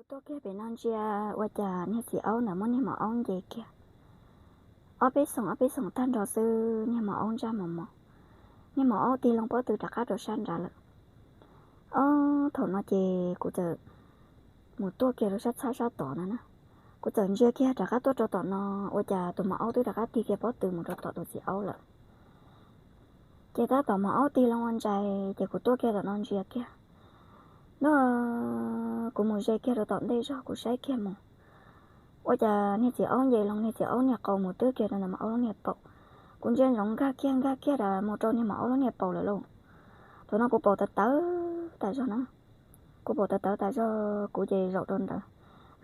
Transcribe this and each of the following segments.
Kuv tuaj kiag pem no ntsia ua cas niag txiv aub ntawd muab niag maum aub nce kiag. Ob peb xoom ob peb xoom tag nrho xwb niag maum aub ntsaj mos mos, niag maum aub tig loo pob tw rov qab rau sab nrad lawm. Ob thaum no ces kuv txawm mus tuaj kiag rau sab txhab sab tod no na. Kuv txawm ntsia kiag rov qab tuaj rau tom no, ua cas tus maum aub twb rov qab tig kiag pob tw mus rau tom tus txiv aub lawm. Ces tab tom maum aub tig loo ua ntsais ces kuv tuaj kiag tom no ntsia kiag. No kuv mus ze kiag rau tom ntej zog kuv saib kiag mus, ua cas niag txiv aub nce loo niag txiv aub niag qau mus twb kiag rau ntawm maum aub lub niag paum. Kuv ntsia ntsoov nkag kiag nkag kiag mus rau niag maum aub lub niag paum lawm lauj. Thaum no kuv paum tawv tawv tas zog na. Kuv paum tawv tawv tas zog kuv ces zaum rau ntawd,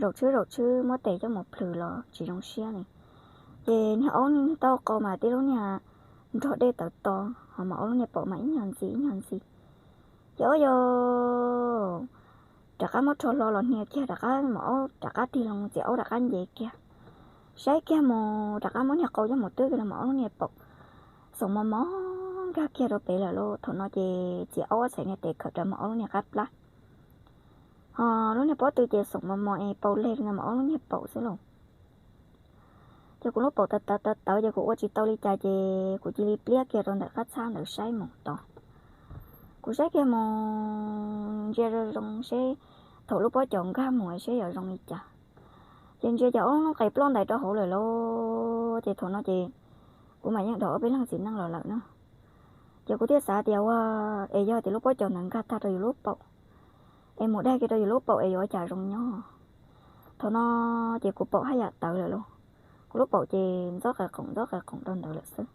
zaum tshwb zaum tshwb muab tes coj mus plhws los tsis zoo siab li. Ces niag aub niag taub hau qau mas tib lub niag nrog dej tawv to, ho maum aub lub niag paum mas ib nyuag ntxi ib nyuag ntxi. Ces ob yog rov qab muab rho hlo los hnia kiag rov qab, maum aub rov qab tig loo txiv aub rov qab nce kiag. Saib kiag mus rov qab muab niag qau coj mus twb kiag rau maum aub lub niag paum. Xoom mos mos nkag kiag rau pem lawm lauj. Thaum no ces txiv aub ob txhais niag tes khawm rau maum aub lub niag qab plab, ho lub niag pob tw ces xoom mos mos es paus leg rau ntawm maum aub lub niag paum xwb lauj. Ces kuv lub paum tawv tawv tawv tawv ces kuv ua tsis tau li cas ces kuv cia li pliab kiag rau ntawm qab txhab ntawd saib mus tod. Kuv saib kiag mus ntsia zoo zoo seb thaum lub pob caus nkag mus seb yog zoo li cas. Ces ntsia ces ob lub qe ploj ntais rau hauv lawm lauj. Ces thaum no ces kuv mam yeej dhau ob peb leeg txiv neej los lawm na. Ces kuv thiaj xav tias ua, es yog tias lub pob caus ntawd nkag tag rau yus lub paum es mus daig kiag rau yus lub paum es yuav ua cas zoo nyob. Thaum no ces kuv paum haj yam tawv lawm lauj. Kuv lub paum ces ntxob qe qoom ntxob qe qoom rau ntawd lawm xwb.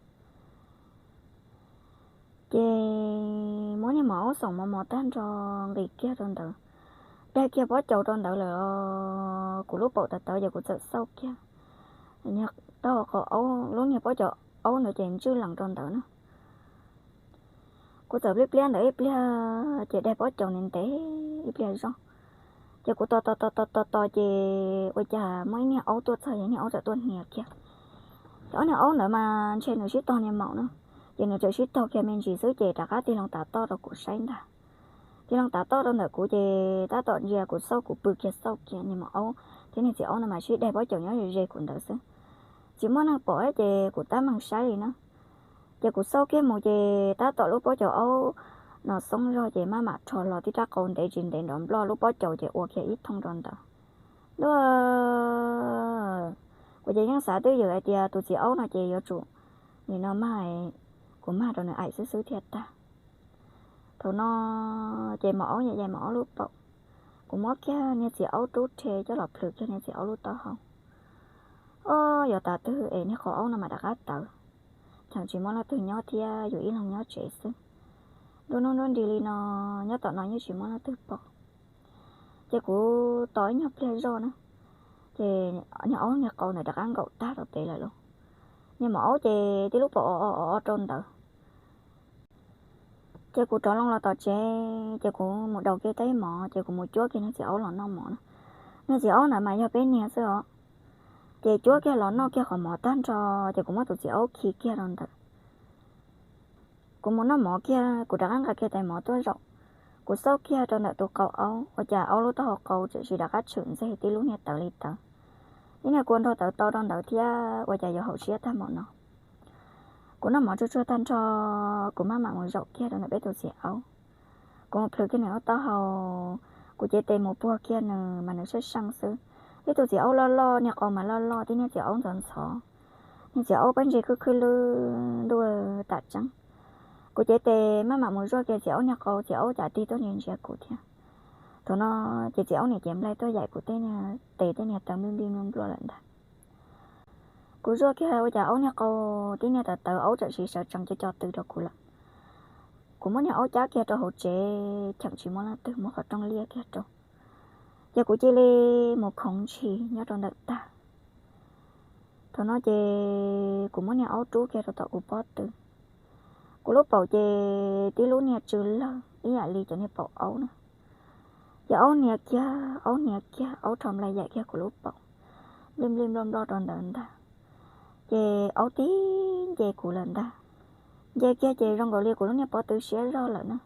Ces muab niag maum aub xoom mos mos tag nrho nqis kiag rau ntawd, daig kiag pob caus rau ntawd lawm. Kuv lub paum tawv tawv ces kuv txawm xauj kiag, taub hau qau aub lub niag pob caus aub ntawd ces ntswj lees rau ntawd na. Kuv txawm pliab pliab ntawd ib pliag ces daig pob caus ntev ntev ib pliag zog. Ces kuv tos tos tos tos tos ces ua cas muaj ib niag aub tuaj txog, yog niag aub txawm tuaj hnia kiag. Ces ob niag aub ntawd mas ntshe nws sib tog niag maum na, ces nws txawm sib tog kiag me ntsis xwb ces rov qab tig loo tav toj rau kuv saib ntag. Tig loo tav toj rau ntawm kuv ces tab tom ntsia kuv xauj kuv pw kiag xauj kiag niag maum aub thiab niag txiv aub ntawd mas sib daig pob caus nyob ze ze kuv ntawd xwb. Tsis muaj neeg pom ces kuv tab meeg saib li na. Ces kuv xauj kiag mus ces tab tom lub pob caus aub no xoob zog ces maj mam rho hlo tib rab qau ntev tsis ntev nrov nploj lub pob caus ces ua kiag ib thooj rau ntawd. Ntuj, kuv ces yeej xav twj ywm hais tias tus txiv aub no ces yuav tsum nim no mag, kuv mag rau nws aim xwb xwb thiaj tag. Thaum no ces maum aub yam yais maum aub lub paum, kuv muab kiag niag txiv aub rub rhe coj los plhws kiag niag txiv aub lub taub hau. Ob, yog tas twg es niag qau aub no mam rov qab tawv, cheem tsis muaj leej twg nyob thiab yus ib leeg nyob tsev xwb. Nruab hnub nruab nrig li no, nyob tom no yeej tsis muaj leej twg pom. Ces kuv tos ib nyuag pliag zoj na, ces niag aub niag qau ntawd rov qab nkaum tag rau pem lawm lauj. Niag maum aub ces tib lub paum o o o rau ntawd. Ces kuv rov loo los tom tsev ces kuv mus daus kiag teb mov ces kuv mus cuab kiag niag txiv aub los noj mov na. Niag txiv aub ntawd mas yog peb niag xwb os. Ces cuab kiag los noj kiag qhov mov tag nrho ces kuv muab tus txiv aub khi kiag rau ntawd. Kuv mus noj mov kiag kuv rov qab nqa kiag tais mov tuaj zaum. Kuv xauj kiag rau ntawm tus qau aub ua cas aub lub taub hau qau tseem tsis rov qab tshwm ntxeg tib lub niag tawv li tawv. Tib niag kua nrog tawv tau rau ntawd thiab ua cas yuav haum siab tag npaum no. Kuv noj mov tsuag tsuag tag nrho, kuv maj mam mus zaum kiag rau ntawm peb tus txiv aub. Kuv mus plhws kiag nws lub taub hau, kuv cev tes mus puag kiag nws mas nws saj seej xwb. Ib tug txiv aub loj loj, niag qau mas loj loj, tib niag txiv aub ntxhov ntxhov, niag txiv aub pob ntseg khwb khwb lwb ntuj tam tseeb. Kuv cev tes maj mam mus zuaj kiag txiv aub niag qau, txiv aub cas tig tuaj ntsia ntsia kuv thiab. Thaum no ces txiv aub niam cev nplaig tuaj yaim kuv tej niag tes tej niag taw nplij nplij nplua nplua lawm ntag. Kuv zuaj kiag ua cas aub niag qau tib niag tawv tawv, aub tseem siv sawv tsees co co tw rau kuv lawm. Kuv muab niag aub cab kiag rau hauv tsev, cheem tsis muaj leej twg, muab qhov rooj liaj kiag rau. Ces kuv cia li mus khoov ntshis nyob rau ntawm tag. Thaum no ces kuv muab niag aub rub kiag rau tom kuv pob tw. Kuv lub paum ces tib lub niag tsw lawg ib yam li cov niag paum aub na. Ces aub hnia kiag, aub hnia kiag, aub rho nplaig yaim kiag kuv lub paum, nplij nplij nploj nploj rau ntawd ntag. Ces aub tib nce kuv lawm ntag. Nce kiag ces zoo nkaus li kuv lub niag pob tw siab zog lawm na.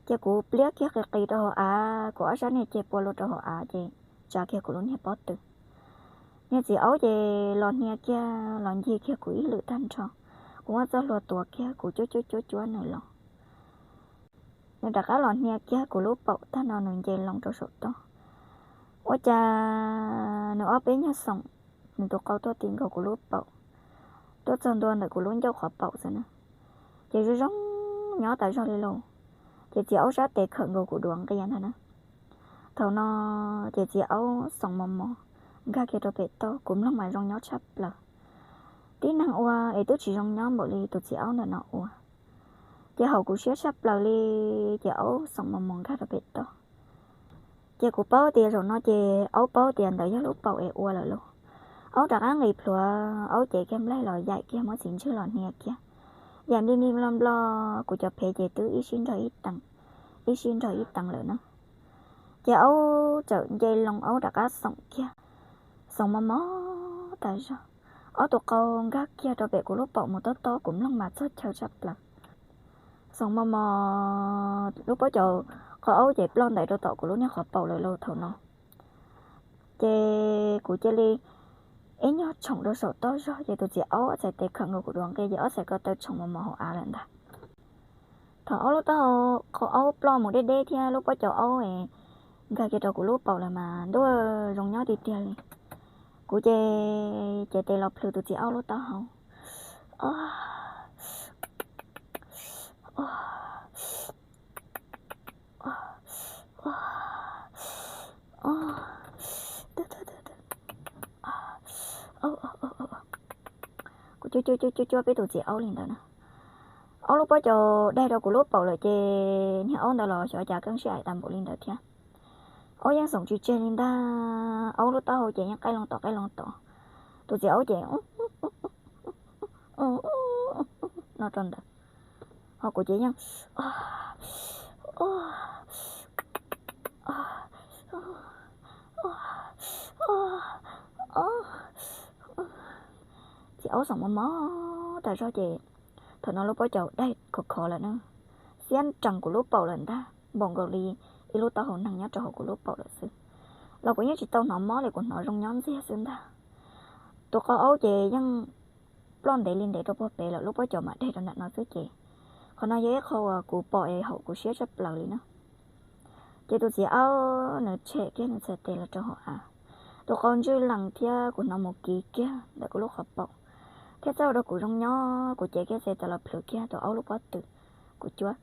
Ces kuv pliab kiag qis qis rau hauv av, kuv ob sab niag ceg pua luaj rau hauv av ces tsa kiag kuv lub niag pob tw. Niag txiv aub ces los hnia kiag los ncig kiag kuv ib lwm tag nrho. Kuv muab txoj hlua tuav kiag kuv cuab cuab cuab cuab nws los. Nws rov qab los hnia kiag kuv lub paum tag no nws nce loo rau saum toj. Ua cas nws ob peb nyuag xoom, nws tus qau tuaj ti nkaus kuv lub paum, tuaj txog ntua ntawm kuv lub ncauj qhov paum xwb na. Ces zoo zoo nyob tas zog li lauj. Ces txiv aub sab tes khawm nkaus kuv duav nqia ntag na. Thaum no ces txiv aub xoom mos mos nkag kiag rau pem toj, kuv mloog mas zoo nyob tshaj plaws. Tib neeg ua es twb tsis zoo nyob npaum li tus txiv aub ntawm no ua. Ces haum kuv siab tshaj plaws li, ces aub xoom mos mos nkag rau pem toj. Ces kuv paub tias zaum no ces aub paub tias ntawd yog lub paum es ua lawm lauj. Aub rov qab nqis plhuav, aub cev kiag nplaig los yaim kiag, muab txiv ntswg los hnia kiag. Yaim nplig nplig nploj nploj, kuv cov phev ces twb ib sib nrog ib teev, ib sib nrog ib teev lawm na. Ces aub txawm nce loo, aub rov qab xoom kiag, xoom mos mos tas zog. Ob tug qau nkag kiag rau pem kuv lub paum mus tob tob, kuv mloog mas txog chaw tshaj plaws. Xoom mos mos, lub pob caus qhov aub ces ploj ntais rau tom kuv lub niag qhov paum lawm lauj thaum no. Ces kuv cia li ib nyuag tshoom rau saum toj zog, ces tus txiv aub ob txhais tes khawm nkaus kuv duav nqia, ces ob txhais ko taw tshoom mos mos hauv av lawm ntag. Thaum aub lub taub hau qhov aub ploj mus deb deb thiab lub pob caus aub nkag kiag rau kuv lub paum lawm mas ntuj zoo nyob tiag tiag li. Kuv ces cev tes los plhws tus txiv aub lub taub hau. Kuv cuab cuab cuab cuab peb tus txiv aub li ntawd na. Aub lub pob caus daig rau kuv lub paum lawm ces niag aub ntawd los xyov cas keeb sij hawm tau npaum li ntawd thiab. Aub yeej xoom tsis tseg li ntag, aub lub taub hau ces yeej qaij loo tom qaij loo tom. Tus txiv aub ces no rau ntawd, ho kuv ces yeej txiv aub xoom mos mos tas zog ces thaum no lub pob caus daig khov khov lawm na, xiab nrees kuv lub paum lawm ntag, npaum nkaus li ib lub taub hau neeg nyob rau hauv kuv lub paum lawm xwb. Los kuv yeej tsis tau hnov mob li, kuv hnov zoo nyob ntxiag xwb ntag. Tus qau aub ces yeej ploj ntev li ntev rau puag pem lawm, lub pob caus mam daig rau ntawm no xwb ces qhov no yog ib qho uas kuv pom es haum kuv siab tshaj plaws li na. Ces tus txiv aub nws tshem kiag nws txhais tes los rau hauv av, tus qau ntswj lees thiab kuv hnov mus kiv kiag ntawm kuv lub qhov paum, thiab txawj ua rau kuv zoo nyob, kuv cev kiag txhais tes los plhws kiag tus aub lub pob tw, kuv cuab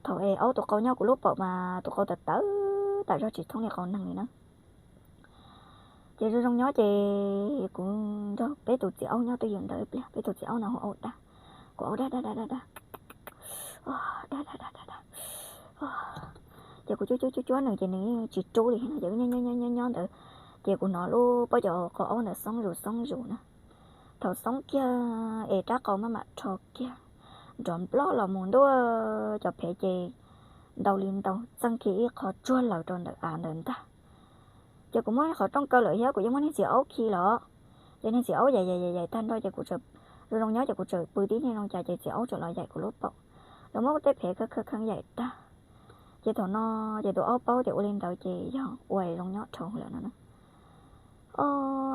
thaum es aub tus qau nyob kuv lub paum mas tus qau tawv tawv tas zog tsis thoob li qau neeg li na. Ces zoo zoo nyob ces kuv nrog peb tus txiv aub nyob twj ywm ntawd ib pliag, peb tus txiv aub no hu ua Dab, kuv hu Dab Dab Dab Dab, Dab Dab Dab Dab, ces kuv cuab cuab cuab cuab nws ces nws yeej tsis rub li no, ces nyob nyob nyob nyob ntawd, ces kuv hnov lub pob caus qau aub ntawd xoob zus xoob zus na. Thaum xoob kiag es rab qau maj mam rho kiag nrov nploj los mus ntua, cov phev ces ntau li ntau txeej kiag ib qho tsuag lawm rau ntawm av ntawd ntag. Ces kuv muab qhov rooj kaw lawm thiab kuv yeej muab niag txiv aub khi los, ces niag txiv aub yaim yaim yaim yaim tag nrho ces kuv zoo zoo nyob ces kuv txawm pw tib niag zoo cas ces txiv aub txawm los yaim kuv lub paum, los muab tej phev kheev kheev yaim tag. Ces thaum no ces tus aub paub tias ua li ntawd ces yog ua zoo nyob dhau lawm no na.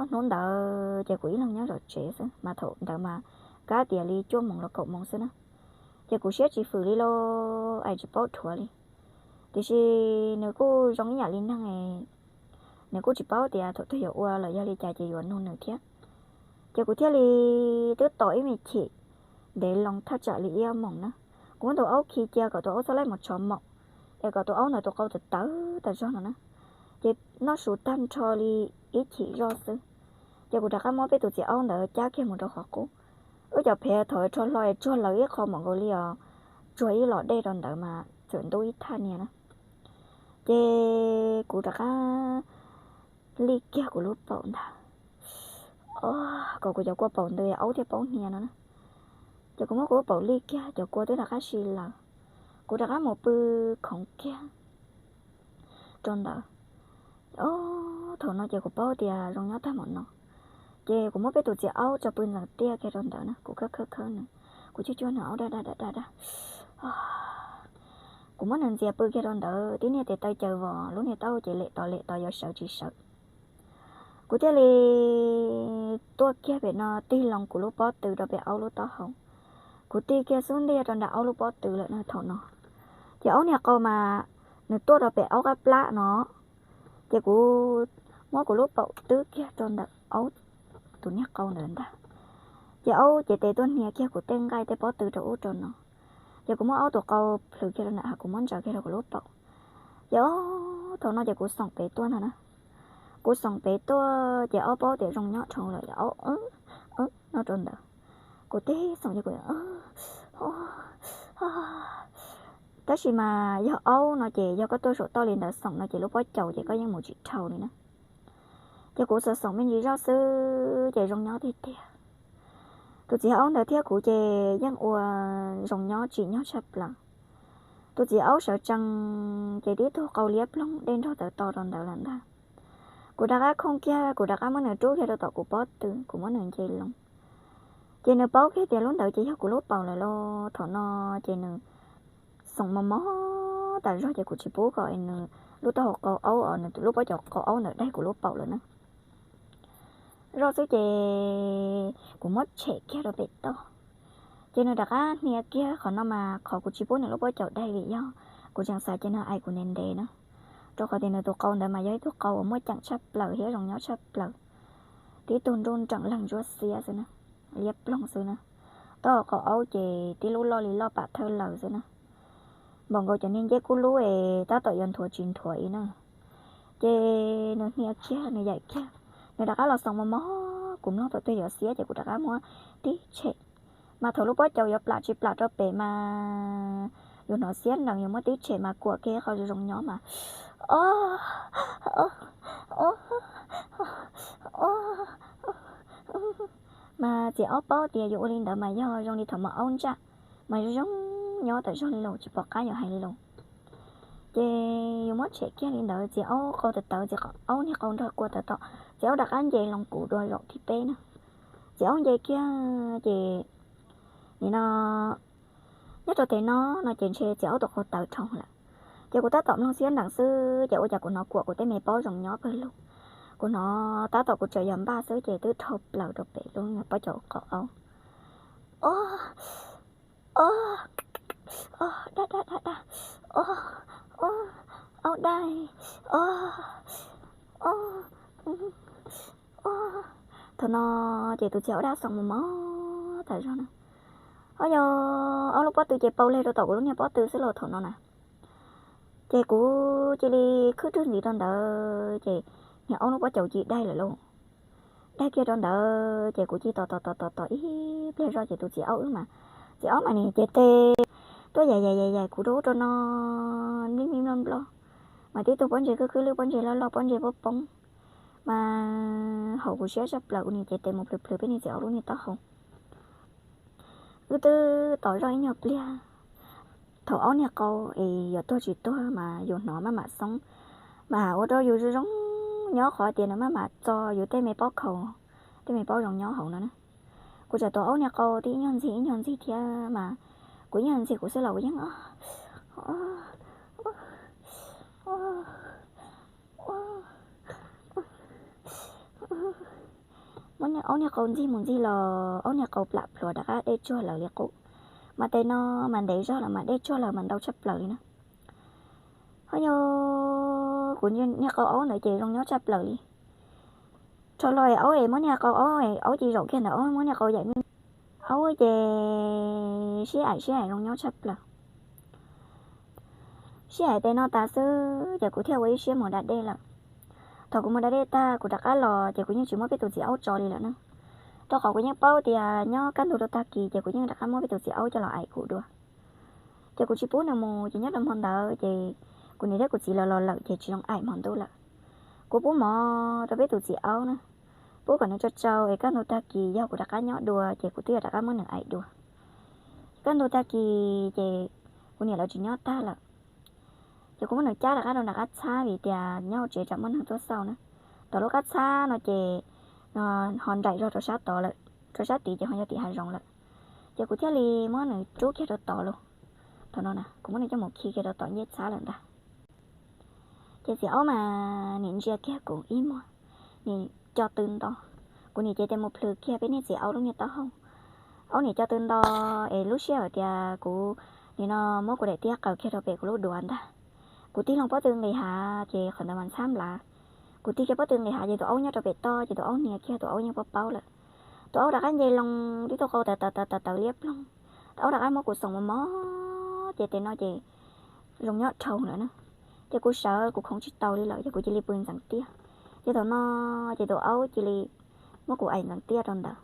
Hnub ntawd ces kuv ib leeg nyob zov tsev xwb mas thaum ntawd mas kab tias li cuaj moos los kaum moos xwb na. Ces kuv siab tsis fwm li lauj, es tsis paub dhuav li. Tiam sis nws kuj zoo ib yam li neeg, nws kuj tsis paub tias thaum twg yuav ua los yog li cas ces yuav nug nws thiab. Ces kuv thiaj li twb tos ib me chim ntev loo thaj tsam li ib ob moos na. Kuv muab tus aub khi cia kom tus aub txhob laib mus tshov maum, es kom tus aub ntawd tus qau tawv tawv tas zog no na. Ces noj su tag nrho li ib chim zoj xwb, ces kuv rov qab muab peb tus txiv aub ntawd cab kiag mus rau qhov qub. Wb cov phev thaum rho hlo es tsuag lawm ib qho npaum nkaus li os, tsuag ib los dej rau ntawd mas txawm ntub ib thaj niag na. Ces kuv rov qab lij kiag kuv lub paum ntag, kom kuv cov kua paum ntws aub thiaj paub hnia no na. Ces kuv muab kuv lub paum lij kiag, cov kua twb rov qab si lawm. Kuv rov qab mus pw khoov kiag rau ntawd. Thaum no ces kuv paub tias zoo nyob tag npaum no, ces kuv muab peb tus txiv aub tso pw ntxeev tiaj kiag rau ntawd na, kuv khawb khawb khawb nws. Kuv cuag cuag nws aub dag dag dag dag dag. Kuv muab nws ntxias pw kiag rau ntawd, tib niag tes taw caws vos, lub niag taub hau ces lem tos lem tos yuav sawv tsis sawv. Kuv thiaj li tuaj kiag pem no tig loo kuv lub pob tw rau pem aub lub taub hau. Kuv tig kiag xub ntiag rau nram aub lub pob tw lawm na thaum no. Ces aub niag qau mas nws tuaj rau pem aub qab plab no. Ces kuv muab kuv lub paum twb kiag rau ntawm aub tus niag qau ntawd ntag. Ces aub ces tes tuaj hnia kiag kuv tej nqaij tej pob tw rau ub rau no. Ces kuv muab aub tus qau plhws kiag rau ntawm, kuv muab ntsaws kiag rau kuv lub paum. Ces thaum no ces kuv xoom pem tuaj ntag na. Kuv xoom pem tuaj ces aub paub tias zoo nyob dhau lawm, aub no rau ntawd. Kuv tib xoom ces kuv, tab sis mas yog aub no ces yog koj tuaj saum toj li ntawd xoom no ces lub pob caus ces koj yeej mus tsis dhau li na. Ces kuv xav xoom me ntsis zoj xwb ces zoo nyob tiag tiag. Tus txiv aub ntawd thiab kuv ces yeej ua zoo nyob tsim nyog tshaj plaws. Tus txiv aub sawv tsees ces tib tug qau liab ploog dej nrog tawv to rau ntawd lawm ntag. Kuv rov qab khooj kiag, kuv rov qab muab nws rub kiag rau tom kuv pob tw, kuv muab nws nce loo. Ces nws paub kiag tias lub ntawd ces yog kuv lub paum lawm los thaum no ces nws xoom mos mos tas zog ces kuv tsis pub kom nws lub taub hau qau aub, nws lub pob caus qau aub ntawd daig kuv lub paum lawm na. Zoj xwb ces kuv muab tshem kiag rau pem toj. Ces nws rov qab hnia kiag qhov no mas qhov kuv tsis pub nws lub pob caus daig vim yog kuv tseem xav ces nws aim kuv ntev ntev na. Rau qhov tias nws tus qau ntawd mas yog ib tug qau uas muaj ceem tshaj plaws thiab zoo nyob tshaj plaws. Tib tug nruj nreem leeg ntsuab xiab xwb na, liab ploog xwb na. Taub hau qau aub ces tib lub loj li loj pam thawj lawm xwb na. Npaum nkaus cov niag ncej kub lub es tab tom yuav nthuav tsis nthuav li na. Ces nws hnia kiag, nws yaim kiag, nws rov qab los xoom mos mos, kuv mloog thaum twg yuav xiab ces kuv rov qab muab tib tshem. Mas thaum lub pob caus yuav plam tsis plam rau pem mas yus hnov xiab nrees, yus muab tib tshem mas kuam kiag qhov zoo nyob mas, o, o, o. Mas txiv aub paub tias yus ua li ntawd mas yog zoo li thaum mos aub ntsaj, mas zoo zoo nyob tam zog li los tsis pom qab yuav hais li los. Ces yus muab tshem kiag li ntawd, txiv aub qau tawv tawv, txiv aub niag qau nrog kua tawv tom, txiv aub rov qab nce loo kuv dua zaum thib peb na. Txiv aub nce kiag ces nim no nyob rau tes no no ces ntshe txiv aub tus qau tawv dhau lawm. Ces kuv tab tom mloog xiab nrees xwb ces ua cas kuv hnov kuam kuv tej me paub zoo nyob pawg lug. Kuv hnov tab tom kuv tseem yog npaj xwb ces twb dhau plaws rau pem lub pob caus qau aub. O, o, o, daj daj daj daj, o, o, aub daj, o, o, o. Thaum no ces tus txiv aub daj xoom mos mos tas zog na. Ho yog aub lub pob tw ces paus leg rau tom kuv lub niag pob tw xwb los thaum no na. Ces kuv cia li khwb rwg ntxiv rau ntawd ces niag aub lub pob caus cia li daig lawm lauj. Daig kiag rau ntawd ces kuv cia li tos tos tos tos ib pliag zoj ces tus txiv aub wb mas, txiv aub mas nws cev tes tuaj yaim yaim yaim yaim kuv rau ub rau no, nplij nplij nploj nploj, mas tib tug pob ntseg khwb khwb lwb, pob ntseg loj loj, pob ntseg poob poob, mas haum kuv siab tshaj plaws. Kuv niam cev tes mus plhws plhws peb niag txiv aub lub niag taub hau. Wb twb tos zoj ib nyuag pliag, thaum aub niag qau es yuav tuag tsis tuag mas yus hnov maj mam xoob, mas ua rau yus zoo zoo nyob qhov tias nws maj mam txo yus tej me pob khaus, tej me pob zoo nyob hauv no na. Kuv tseem tuav aub niag qau tib nyuag ntxig ib nyuag ntxig thiab mas kuv ib nyuag ntxig kuv xwb los kuv yeej muab aub niag qau ntxig mus ntxig los aub niag qau plam plhuav rov qab dej tsuag lawm li qub. Mas tes no mas ntev zog lawm mas dej tsuag lawm mas ntau tshaj plaws li na. Ho yog kuv niag qau aub ntawd ces zoo nyob tshaj plaws li. Rho los es aub es muab niag qau aub es aub cia li zaum kiag ntawd aub muab niag qau yaim me, aub ces sib aim sib aim zoo nyob tshaj plaws. Sib aim tes no tas xwb ces kuv thiaj ua ib siab mus da dej lawm. Thaum kuv mus da dej tag kuv rov qab los ces kuv yeej tsis muab peb tus txiv aub tso li lawm na, rau qhov kuv yeej paub tias nyob kaj ntug rau tag kis ces kuv yeej rov qab muab peb tus txiv aub coj los aim kuv dua. Ces kuv tsis pub nws mus ces nyob rau hmo ntawd ces kuv niam thiab kuv txiv lawv los lawm ces tsis zoo aim hmo ntuj lawm. Kuv pub mov rau peb tus txiv aub na, pub kom nws tsau tsau es kaj ntug tag kis yog kuv rov qab nyob dua ces kuv twb yuav rov qab muab nws aim dua. Kaj ntug tag kis ces kuv niam lawv tsis nyob tag lawm, ces kuv muab nws cab rov qab rau nram qab txhab vim tias nyob hauv tsev tsam muaj neeg tuaj xauj na. Tom lub qab txhab no ces ho nraim zog rau sab tod lawm, rau sab tid ces ho yog tim hav zoov lawm. Ces kuv thiaj li muab nws rub kiag rau tod los. Thaum no na kuv muab nws coj mus khi kiag rau tom ncej txhab lawm ntag. Ces txiv aub mas nim ntsia kiag kuv ib muag, nim co tw nto. Kuv nim ces tes mus plhws kiag peb niag txiv aub lub niag taub hau. Aub nim co tw nto es lub sij hawm tias kuv nim no muab kuv daim tiab qaws kiag rau pem kuv lub duav ntag. Kuv tig loo pob tw nqis hav ces qhov ntawd mas ntxhab nplav. Kuv tig kiag pob tw nqis hav ces tus aub nyob rau pem toj ces tus aub hnia kiag, tus aub yeej paub paub lawm. Tus aub rov qab nce loo tib tug qau tawv tawv tawv tawv tawv liab ploog. Tus aub rov qab muab kuv xoom mos mos ces tes no ces zoo nyob dhau lawm na. Ces kuv sawv kuv khoov tsis tau li lawm ces kuv cia li pw ntxeev tiaj. Ces thaum no ces tus aub cia li muab kuv aim ntxeev tiaj rau ntawd.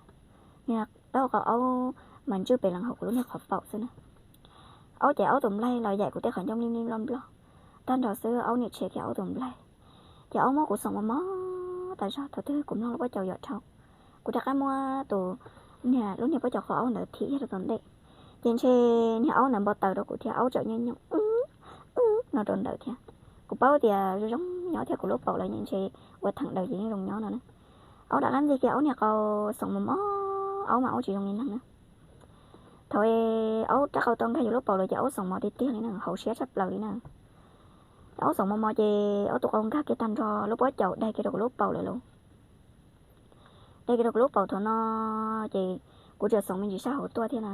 Niag taub hau qau aub mas ntswj pem lees hauv kuv lub niag qhov paum xwb na. Aub ces aub tus nplaig los yaim kuv tej qhov ncauj mlij mlij nploj nploj tag nrho xwb, aub nim tshem kiag aub tus nplaig. Ces aub muab kuv xoom mos mos tas zog, thaum twg kuv mloog lub pob caus yom dhau, kuv rov qab muab tus niag lub niag pob caus qau aub ntawd thim kiag rau tom ntej. Ces ntshe niag aub ntawd npau taws rau kuv thiab aub tseem nyooj nyooj no rau ntawd thiab. Kuv paub tias zoo zoo nyob thiab kuv lub paum lawv ntshe ua theem daws ces yeej zoo nyob no na. Aub rov qab ntxig kiag aub niag qau xoom mos mos, aub mas aub tsis zoo li neeg na. Thaum aub rab qau tau nkag yus lub paum lawm ces aub xoom mos tiag tiag li na, haum siab tshaj plaws li na. Aub xoom mos mos ces aub tus qau nkag kiag tag nrho lub pob caus daig kiag rau kuv lub paum lawm lauj. Daig kiag rau kuv lub paum thaum no ces kuv tseem xoom me ntsis sab hauv tuaj thiab na.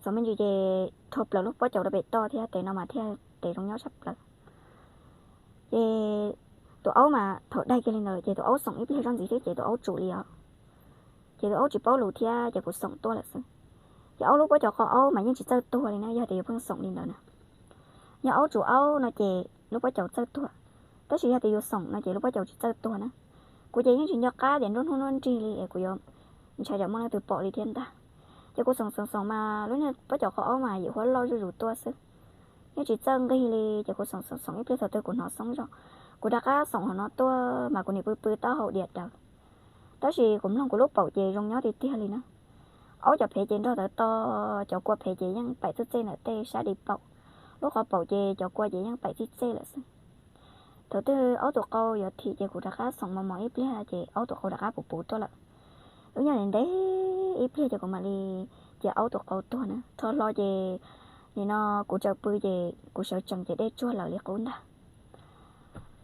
Xoom me ntsis ces rho plaws lub pob caus rau pem toj thiab, tes no mas thiaj tes zoo nyob tshaj plaws. Ces tus aub mas thaum daig kiag li ntawd ces tus aub xoom ib pliag zoj ntxiv thiab ces tus aub tsum li os. Ces tus aub tsis paub lus thiab ces kuv xoom tuaj lawm xwb. Ces aub lub pob caus qau aub mas yeej tsis txawj tuag li na, yog tias yuav pheej xoom li ntawd na. Yog aub tsum aub no ces lub pob caus txawj tuag, tab sis yog tias yus xoom no ces lub pob caus tsis txawj tuag na. Kuv ces yeej tsis nco qab tias nruab hnub nruab nrig li es kuv yuav ntshai tsam muaj leej twg pom li thiab ntag. Ces kuv xoom xoom xoom mas lub niag pob caus qau aub mas yim huab loj zuj zus tuaj xwb, yeej tsis txawj nqig li. Ces kuv xoom xoom xoom ib pliag thaum twg kuv hnov xoob zog, kuv rov qab xoom hauv no tuaj mas kuv nim pw pw taub hau diav daws. Tab sis kuv mloog kuv lub paum ces zoo nyob tiag tiag li na. Aub cov phev ces nrog ntawd to, cov kua phev ces yeej paim txej txej ntawm tej sab di paum. Lub qhov paum ces cov kua ces yeej paim txej txej lawm xwb. Thaum twg aub tus qau yuav thim ces kuv rov qab xoom mos mos ib pliag ces aub tus qau rov qab puv puv tuaj lawm. Lub nyob ntev ib pliag ces kuv mam li cia aub tus qau tuag na. Rho hlo ces nim no kuv tsaws pw ces kuv sawv tsees ces dej tsuag lawm li qub ntag.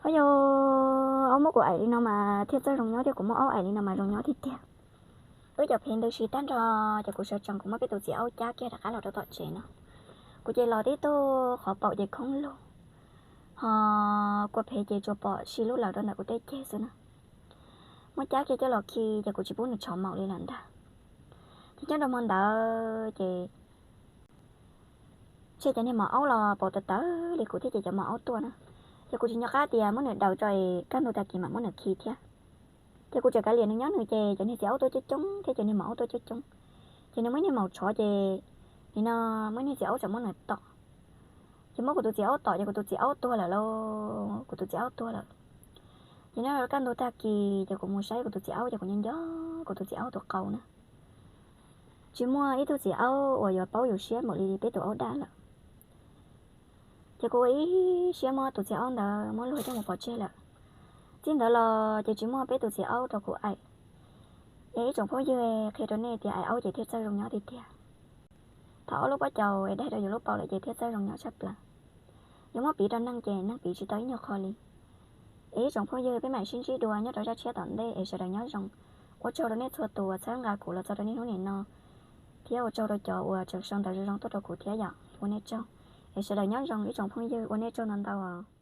Ho yog aub muab kuv aim li no mas thiaj txawj zoo nyob thiab, kuv muab aub aim li no mas zoo nyob tiag tiag. Wb cov phev ntws si tag nrho ces kuv sawv tsees kuv muab peb tus txiv aub cab kiag rov qab los rau tom tsev no. Kuv ces los tib tug qhov paum ces khoob lug, ho kua phev ces tsuas pom si lub lawm rau ntawm kuv tej ceg xwb na. Muab cab kiag coj los khi ces kuv tsis pub nws tshov maum li lawm ntag. Ces nyob rau hmo ntawd ces ntshe cov niag maum aub los paum tawv tawv li kuv thiab ces cov maum aub tuaj na. Ces kuv tsis nco qab tias muab nws daws tso es kaj ntug tag kis mam muab nws khi thiab. Ces kuv tseem kav liam nws nyob nws ces cov niag txiv aub tuaj coob coob thiab cov niag maum aub tuaj coob coob. Ces nws muaj ib niag maum tshov ces nim no muaj ib niag txiv aub tseem muab nws tom. Ces muab kuv tus txiv aub tom ces kuv tus txiv aub tuag lawm lauj, kuv tus txiv aub tuag lawm. Ces nyob rau kaj ntug tag kis ces kuv mus saib kuv tus txiv aub ces kuv nco nco kuv tus txiv aub tus qau na. Tsis muaj ib tug txiv aub uas yuav paub yus siab npaum li peb tus aub dab lawm. Ces kuv ua ib siab muab tus txiv aub ntawd muab luag coj mus pov tseg lawm. Txij ntawd los ces tsis muaj peb tus txiv aub rau kuv aim. Es ib tsoom phooj ywg, qhia rau nej tias aim aub ces thiaj txawj zoo nyob tiag tiag. Thaum aub lub pob caus es daig rau yus lub paum lawm ces thiaj txawj zoo nyob tshaj plaws. Yuav muab piv rau neeg ces neeg piv tsis tau ib nyuag qho li. Es ib tsoom phooj ywg, peb mam sib ntsib dua nyob rau zaj tshiab tom ntej es sawv daws nyob zoo. Ua tsaug rau nej txhua tus uas txhawb nqa kuv los txog rau niaj hnub nim no, thiab ua tsaug rau cov uas tseem sau ntawv zoo zoo tuaj rau kuv thiab yom. Ua nej tsaug. Es sawv daws nyob zoo ib tsoom phooj ywg, ua nej tsaug ntau ntau os.